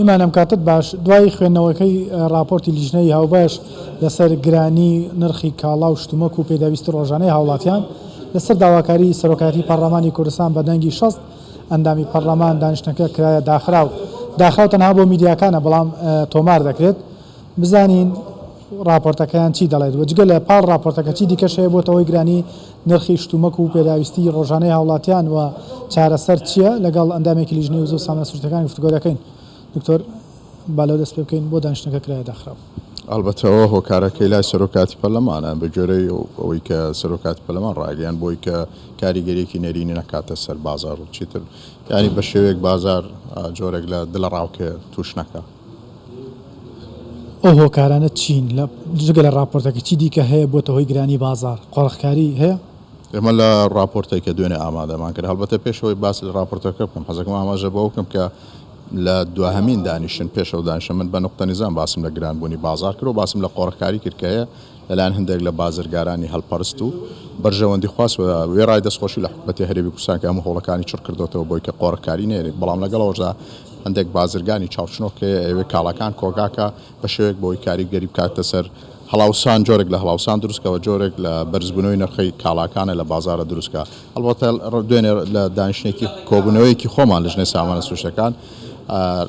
ئیمان ئەم کاتەت باش، دوای خوێندنەوەکەی ڕاپۆرتی لیژنەی هاوبەش لەسەر گرانی نرخی کاڵا و شتومەک و پێداویستی ڕۆژانەی هاوڵاتیان، لەسەر داواکاری سەرۆکایەتی پەڕلەمانی کوردستان بە دەنگی 60 ئەندامی پەڕلەمان دانیشتنەکە کرایە داخراو. داخراو تەنها بۆ میدیاکانە بەڵام تۆمار دەکرێت. بزانین ڕاپۆرتەکەیان چی دەڵێت و جگە لە پاڵ ڕاپۆرتەکە چی دیکەش هەیە بۆتە هۆی گرانی نرخی شتومەک و پێداویستی ڕۆژانەی هاوڵاتیان و چارەسەر چییە؟ لەگەڵ ئەندامێکی لیژنەی وزە و سامانە سروشتیەکان گفتوگۆ دەکەین. دکتۆر با لەوە دەست پێ بکەین بۆ دانیشتنەکە کرایە داخراو؟ ئەڵبەتە ئەوە هۆکارەکەی لای سەرۆکاتی پەرلەمانە بە گوێرەی ئەوەی کە سەرۆکاتی پەرلەمان ڕایگەیاند بۆی کە کاریگەریەکی نەرێنی نەکاتە سەر بازاڕ و چیتر یانی بە شێوەیەک بازاڕ جۆرێک لە دڵەڕاوکێ تووش نەکا. ئەو هۆکارانە چین؟ لە جگە لە ڕاپۆرتەکە چی دیکە هەیە بۆتە هۆی گرانی بازاڕ؟ قۆرخکاری هەیە؟ ئێمە لە ڕاپۆرتێک کە دوێنێ ئامادەمان کرد، هەڵبەتە پێش ئەوەی باس لە ڕاپۆرتەکە بکەم، حەزەکەم ئاماژە بەوە بکەم کە لە دواهەمین دانیشتن پێش ئەو دانیشتنە من بە نوقتە نیزام باسم لە گرانبوونی بازاڕ کرد و باسم لە قۆرخکاری کرد کە هەیە لەلایەن هەندێک لە بازرگارانی هەلپەرست و بەرژەوەندیخواست و وێڕای دەستخۆشی لە حکومەتی هەرێمی کوردستان کە هەموو هەوڵەکانی چڕ کردۆتەوە بۆی کە قۆرخکاری نەیەنێت بەڵام لەگەڵ ئەوەشدا هەندێک بازرگانی چاوچنۆک هەیە ئەیەوێت کاڵاکان کۆگاکا بە شێوەیەک بۆی کاریگەری بکاتە سەر هەڵاوسان جۆرێک لە هەڵاوسان دروست کا و جۆرێک لە بەرزبوونەوەی نرخی کاڵاکانە لە بازارە دروست کا ئەڵبەتە دوێنێ لە دانیشتنێکی کۆبوونەوەیەکی خۆمان لژنەی سامانە سروشتەکان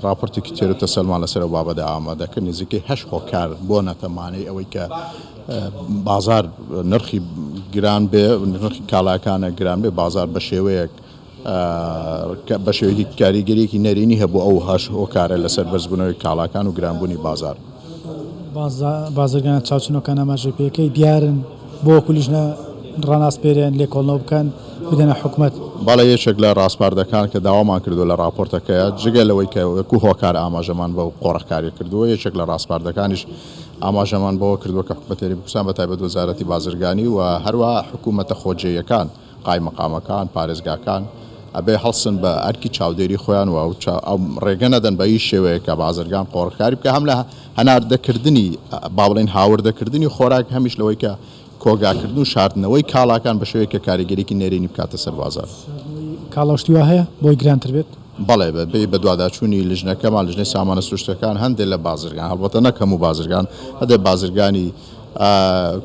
ڕاپۆرتێکی تێر و تەسەلمان لەسەر ئەو بابەتە ئامادە کرد نزیکەی هەشت هۆکار بۆنەتە مانەی ئەوەی کە بازار نرخی گران بێ نرخی کاڵاکانە گران بێ بازار بە شێوەیەک بە شێوەیەکی کاریگەریەکی نەرێنی هەبوو ئەو هەش هۆکارە لەسەر بەرزبوونەوەی کاڵاکان و گرانبوونی بازار. بازرگانە چاوچنۆکان ئاماژەی پێکەی دیارن بۆ وەکو لیژنە ڕاناسپێرێن لێکۆڵنەوە بکەن بدەنە حکومەت. بەڵێ یەکێک لە ڕاسپاردەکان کە داوامان کردووە لە ڕاپۆرتەکەیا جگە لەوەی کە وەکو هۆکار ئاماژەمان بەو قۆرخکاریە کردووە یەکێک لە ڕاسپاردەکانیش ئاماژەمان بەوە کردووە کە حکومەتی هەرێمی کوردستان بە تایبەت وەزارەتی بازرگانی و هەروەها حکومەتە خۆجێیەکان قایمقامەکان، پارێزگاکان ئەبێ هەڵسن بە ئەرکی چاودێری خۆیان و ئەو ڕێگە نەدەن بە هیچ شێوەیەک کە بازرگان قۆرخکاری بکە هەم لە هەناردەکردنی با بڵێین هاوردەکردنی خۆراک هەمیش لەوەی کە کۆگاکردن و شاردنەوەی کاڵاکان بە شێوەیەک کە کاریگەریی نەرێنی بکاتە سەر بازاڕ. شاردنەوەی کاڵا و شتی وا هەیە بۆی گرانتر بێت؟ بەڵێ بە پێی بەدواداچوونی لیژنەکەمان، لیژنەی سامانە سروشتیەکان، هەندێک لە بازرگان، هەڵبەتە نەک هەموو بازرگان، هەندێک بازرگانی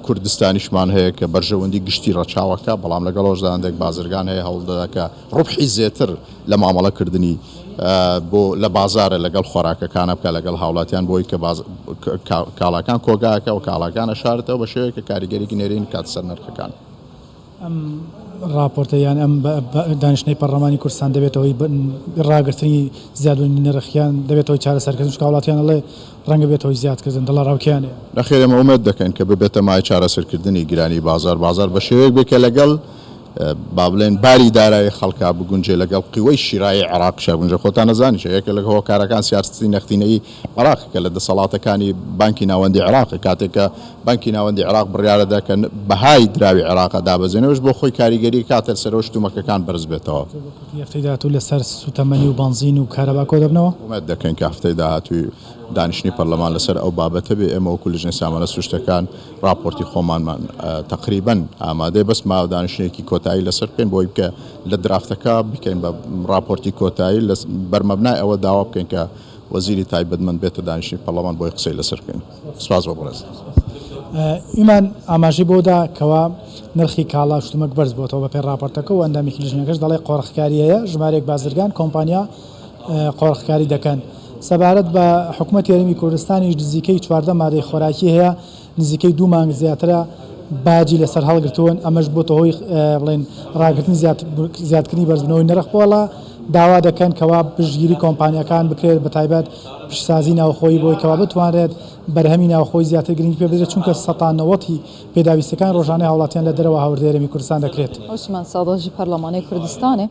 کوردستانیشمان هەیە کە بەرژەوەندی گشتی ڕەچاوەکە، بەڵام لەگەڵ ئەوەشدا هەندێک بازرگان هەیە هەوڵ دەدا کە ڕوبحی زێتر لە مامەڵە کردنی بۆ لە بازارە لەگەڵ خۆراکەکانە بکە لەگەڵ هاوڵاتیان بۆی کە کاڵاکان کۆگاکە و کاڵاکان ئەشارێتەوە بە شێوەیەک کە کاریگەریی نەرێنی بکاتە سەر نرخەکان. ئەم ڕاپۆرتە یان ئەم دانیشتنەی پەڕلەمانی کوردستان دەبێتە هۆی ڕاگرتنی زیادبوونی نرخ یان دەبێتە هۆی چارەسەرکردن چونکە هاوڵاتیان ئەڵێ ڕەنگە بێتە هۆی زیادکردن دڵەڕاوکێیان هەیە. نەخێر ئێمە ئومێد دەکەین کە ببێتە مایەی چارەسەرکردنی گرانی بازاڕ، بازاڕ بە شێوەیەک بێت کە لەگەڵ با بڵێین باری دارایی خەڵکا بگونجێ لەگەڵ قیوەی شیرایی عێراقیشا بگونجێ خۆتان ئەزانیش یەکێک لە هۆکارەکان سیاسەتی نەختینەیی عێراق کە لە دەسەڵاتەکانی بانکی ناوەندی عێراق کاتێک کە بانکی ناوەندی عێراق بڕیارەدا کە بەهای دراوی عێراق دابەزێنێ ئەوەش بۆ خۆی کاریگەری کاتە سەرەوە شتومەکەکان بەرز بێتەوە. هەفتەی داهاتوو لەسەر سوتەمەنی و بەنزین و کارەبا کۆدەبنەوە؟ ئومێد دەکەین کە هەفتەی داهاتووی دانیشتنی پەرلەمان لەسەر ئەو بابەتە بێ، ئێمە وەکو لیژنەی سامانە سروشتەکان ڕاپۆرتی خۆمانمان تەقریبەن ئامادەیە، بەس ماوە دانیشتنێکی کۆتایی لەسەر بکەین بۆی کە لە درافتەکە بیکەین بە ڕاپۆرتی کۆتایی بەرمەبنای ئەوە داوا بکەین کە وەزیری تایبەتمەند بێتە دانیشتنی پەڕلەمان بۆی قسەی لەسەر بکەین. سپاس بۆ بەڕێز. ئیمان ئاماژەی بەوە دا کەوا نرخی کاڵا و شتومەک بەرز بۆتەوە بەپێی ڕاپۆرتەکە و ئەندامێکی لیژنەکەش دەڵێ قۆرخکاری هەیە، ژمارەیەک بازرگان، کۆمپانیا قۆرخکاری دەکەن. سەبارەت بە حکومەتی هەرێمی کوردستانیش نزیکەی 14 مادەی خۆراکی هەیە نزیکەی دوو مانگ زیاترە باجی لەسەر هەڵگرتوون، ئەمەش بۆتە هۆی بڵێن ڕاگرتنی زیادکردنی بەرزبوونەوەی نرخ بۆڵە داوا دەکەن کەوا پشتگیری کۆمپانیاکان بکرێت بەتایبەت پیشەسازی ناوخۆیی بۆی کەوا بتوانرێت بەرهەمی ناوخۆی زیاتر گرنگی پێ بدرێت چونکە سەتا نەوەتی پێداویستیەکانی ڕۆژانەی هاوڵاتیان لە دەرەوە هاوردەی هەرێمی کوردستان دەکرێت. عوسمان سادۆ ژ پەرلەمانێ کوردستانێ.